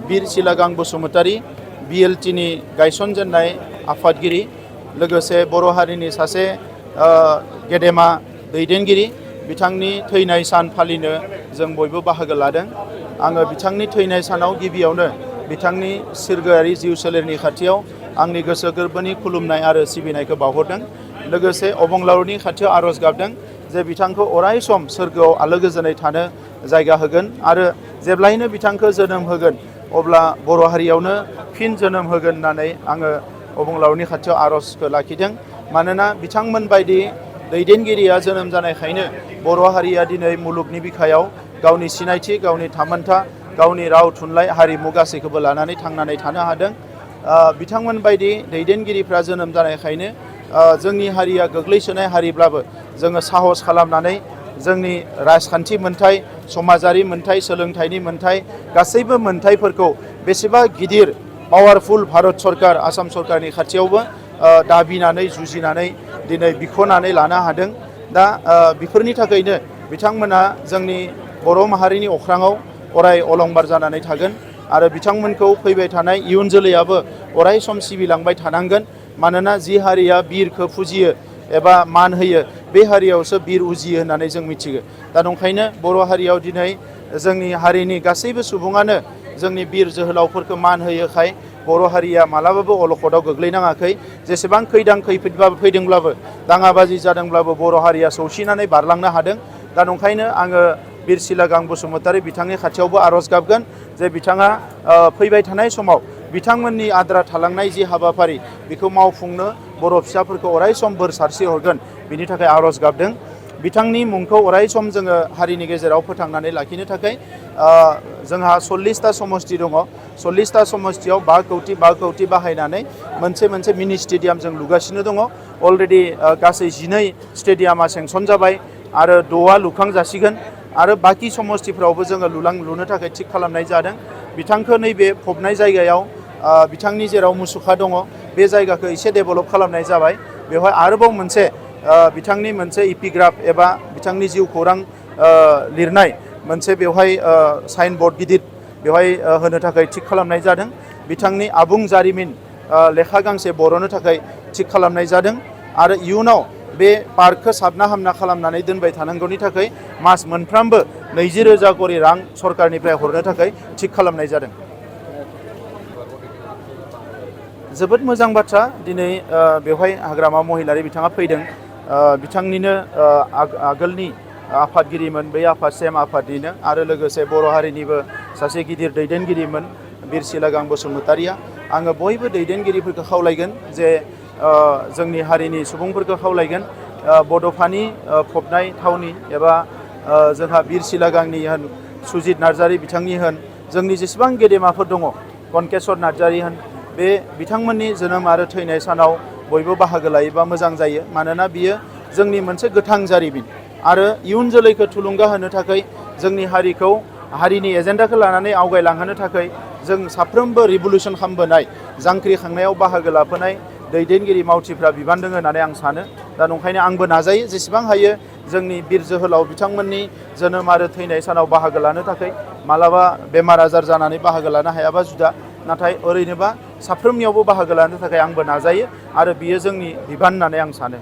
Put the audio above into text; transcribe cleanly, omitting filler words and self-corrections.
बीर सिलागां बसुमतारी BLTनि गायसनजेननाय आफादगिरि लोगोसे बर' हारिनि सासे गेदेमा दैदेनगिरि बिथांनि थैनाय सान फालिनो जों बयबो बाहागो लादों। आङो बिथांनि थैनाय सानाव गिबियावनो बिथांनि सिरगोआरि जिउ सोलेरनि खाथियाव आंनि गोसो गोरबोनि खुलुमनाय आरो सिबिनायखौ बावहरदों। लोगोसे अबंलावरिनि खाथियाव आरज गाबदों जे बिथांखौ अराय सम सोरगोआव आलो गोजोनै थानो जायगा होगोन आरो जेब्लायनो बिथांखौ जोनोम होगोन अब्ला बर' हारियावनो फिन जोनोम होगोन होननानै आङो अबंलावरिनि खाथियाव आरजखौ लाखिदों। मानोना बिथांमोन बायदि दैदेनगिरिया जोनोम जानायखायनो बर' हारिया दिनै मुलुगनि बिखायाव गावनि सिनायथि, गावनि थामोनथा, गावनि राव थुनलाइ हारिमु गासैखौबो लानानै थांनानै थानो हादों। बिथांमोन बायदि दैदेनगिरिफ्रा जोनोम जानायखायनो जोंनि हारिया गोग्लैसोनाय हारिब्लाबो जोङो साहस खालामनानै जोंनि राजखान्थि मोनथाय, समाजारि मोनथाय, सोलोंथाइनि मोनथाय गासैबो मोनथायफोरखौ बेसेबा गिदिर पावारफुल भारत सरकार, आसाम सरकारनि खाथियावबो दाबिनानै जुजिनानै दिनै बिख'नानै लानो हादों। दा बेफोरनि थाखायनो बिथांमोना जोंनि बर' माहारिनि अख्राङाव अराय अलंबार जानानै थागोन आरो बिथांमोनखौ फैबाय थानाय इयुन जोलैयाबो अराय सम सिबिलांबाय थानांगोन। मानोना जि हारिया बिरखौ फुजियो एबा मान होयो बे हारियावसो बिर उजियो होननानै जों मिथियो। दा नंखायनो बर' हारियाव दिनै जोंनि हारिनि गासैबो सुबुङानो जोंनि बिर जोहोलावफोरखौ मान होयोखाय बर' हारिया मालाबाबो अलखदाव गोग्लैनाङाखै। जेसेबां खैदां खैफोदबाबो फैदोंब्लाबो दाङाबाजि जादोंब्लाबो बर' हारिया सौसिनानै बारलांनो हादों। दा नंखायनो आङो बीर सिलागां बसुमतारी बिथांनि खाथियावबो आरज गाबगोन जे बिथाङा फैबाय थानाय समाव बिथांमोननि आद्रा थालांनाय जि हाबाफारि बेखौ मावफुंनो बर' फिसाफोरखौ अराय सम बोर सारस्रि हरगोन बिनि थाखाय आरज गाबदों। बिथांनि मुंखौ अराय सम जोङो हारिनि गेजेराव फोथांनानै लाखिनो थाखाय जोंहा 40टा समस्ति दङ। 40टा समस्तियाव 5 कौटि बाहायनानै मोनसे मिनि स्टेडियाम जों लुगासिनो दङ। अलरेडि गासै 12 स्टेडियामा सेंसन जाबाय आरो 6आ लुखां जासिगोन आरो बाखि समस्तिफ्रावबो जोङो लुनो थाखाय थिग खालामनाय जादों। बिथांखौ नैबे फबनाय जायगायाव बिथांनि जेराव मुसुखा दङ बे जायगाखौ एसे डेभेलप खालामनाय जाबाय। बेवहाय आरोबाव बिथांनि मोनसे इपिग्राफ एबा बिथांनि जिउ खौरां लिरनाय मोनसे बेवहाय साइन बर्ड गिदिर बेवहाय होनो थाखाय थिग खालामनाय जादों। बिथांनि आबुं जारिमिन लेखा गांसे बर'नो थाखाय थिग खालामनाय जादों आरो इयुनाव बे पार्कखौ साबना हामना खालामनानै दोनबाय थानांगौनि थाखाय मास मोनफ्रोमबो 20,000 करि रां सरकारनिफ्राय हरनो थाखाय थिग खालामनाय जादों। जोबोद मोजां बाथ्रा दिनै बेवहाय हाग्रामा महिलारि बिथाङा फैदों। बिथांनिनो आगोलनि आफादगिरिमोन, बै आफाद सेम आफादनिनो आरो लोगोसे बर' हारिनिबो सासे गिदिर दैदेनगिरिमोन बीर सिलागां बसुमतारीया। आङो बयबो दैदेनगिरिफोरखौ खावलायगोन जे जोंनि हारिनि सुबुंफोरखौ खावलायगोन बड'फानि फबनाय थावनि एबा जोंहा बीर सिलागांनि होन, सुजित नार्जारी बिथांनि होन, जोंनि जेसेबां गेदेमाफोर दङ, कनकेश्वर नार्जारी होन, बे बिथांमोननि जोनोम आरो थैनाय सानाव बयबो बाहागो लायोबा मोजां जायो। मानोना बियो जोंनि मोनसे गोथां जारिमिन आरो इयुन जोलैखौ थुलुंगा होनो थाखाय जोंनि हारिखौ हारिनि एजेन्डाखौ लानानै आवगायलांहोनो थाखाय जों साफ्रोमबो रिभलुसन खालामबोनाय, जांख्रिखांनायाव बाहागो लाबोनाय दैदेनगिरि मावथिफ्रा बिबान दङ होननानै आं सानो। दा नंखायनो आंबो नाजायो जेसेबां हायो जोंनि बीर जोहोलाव बिथांमोननि जोनोम आरो थैनाय सानाव बाहागो लानो थाखाय। मालाबा बेमार आजार जानानै बाहागो लानो हायाबा जुदा, नाथाय ओरैनोबा साफ्रोमनियावबो बाहागो लानो थाखाय आंबो नाजायो आरो बियो जोंनि बिबान होननानै आं सानो।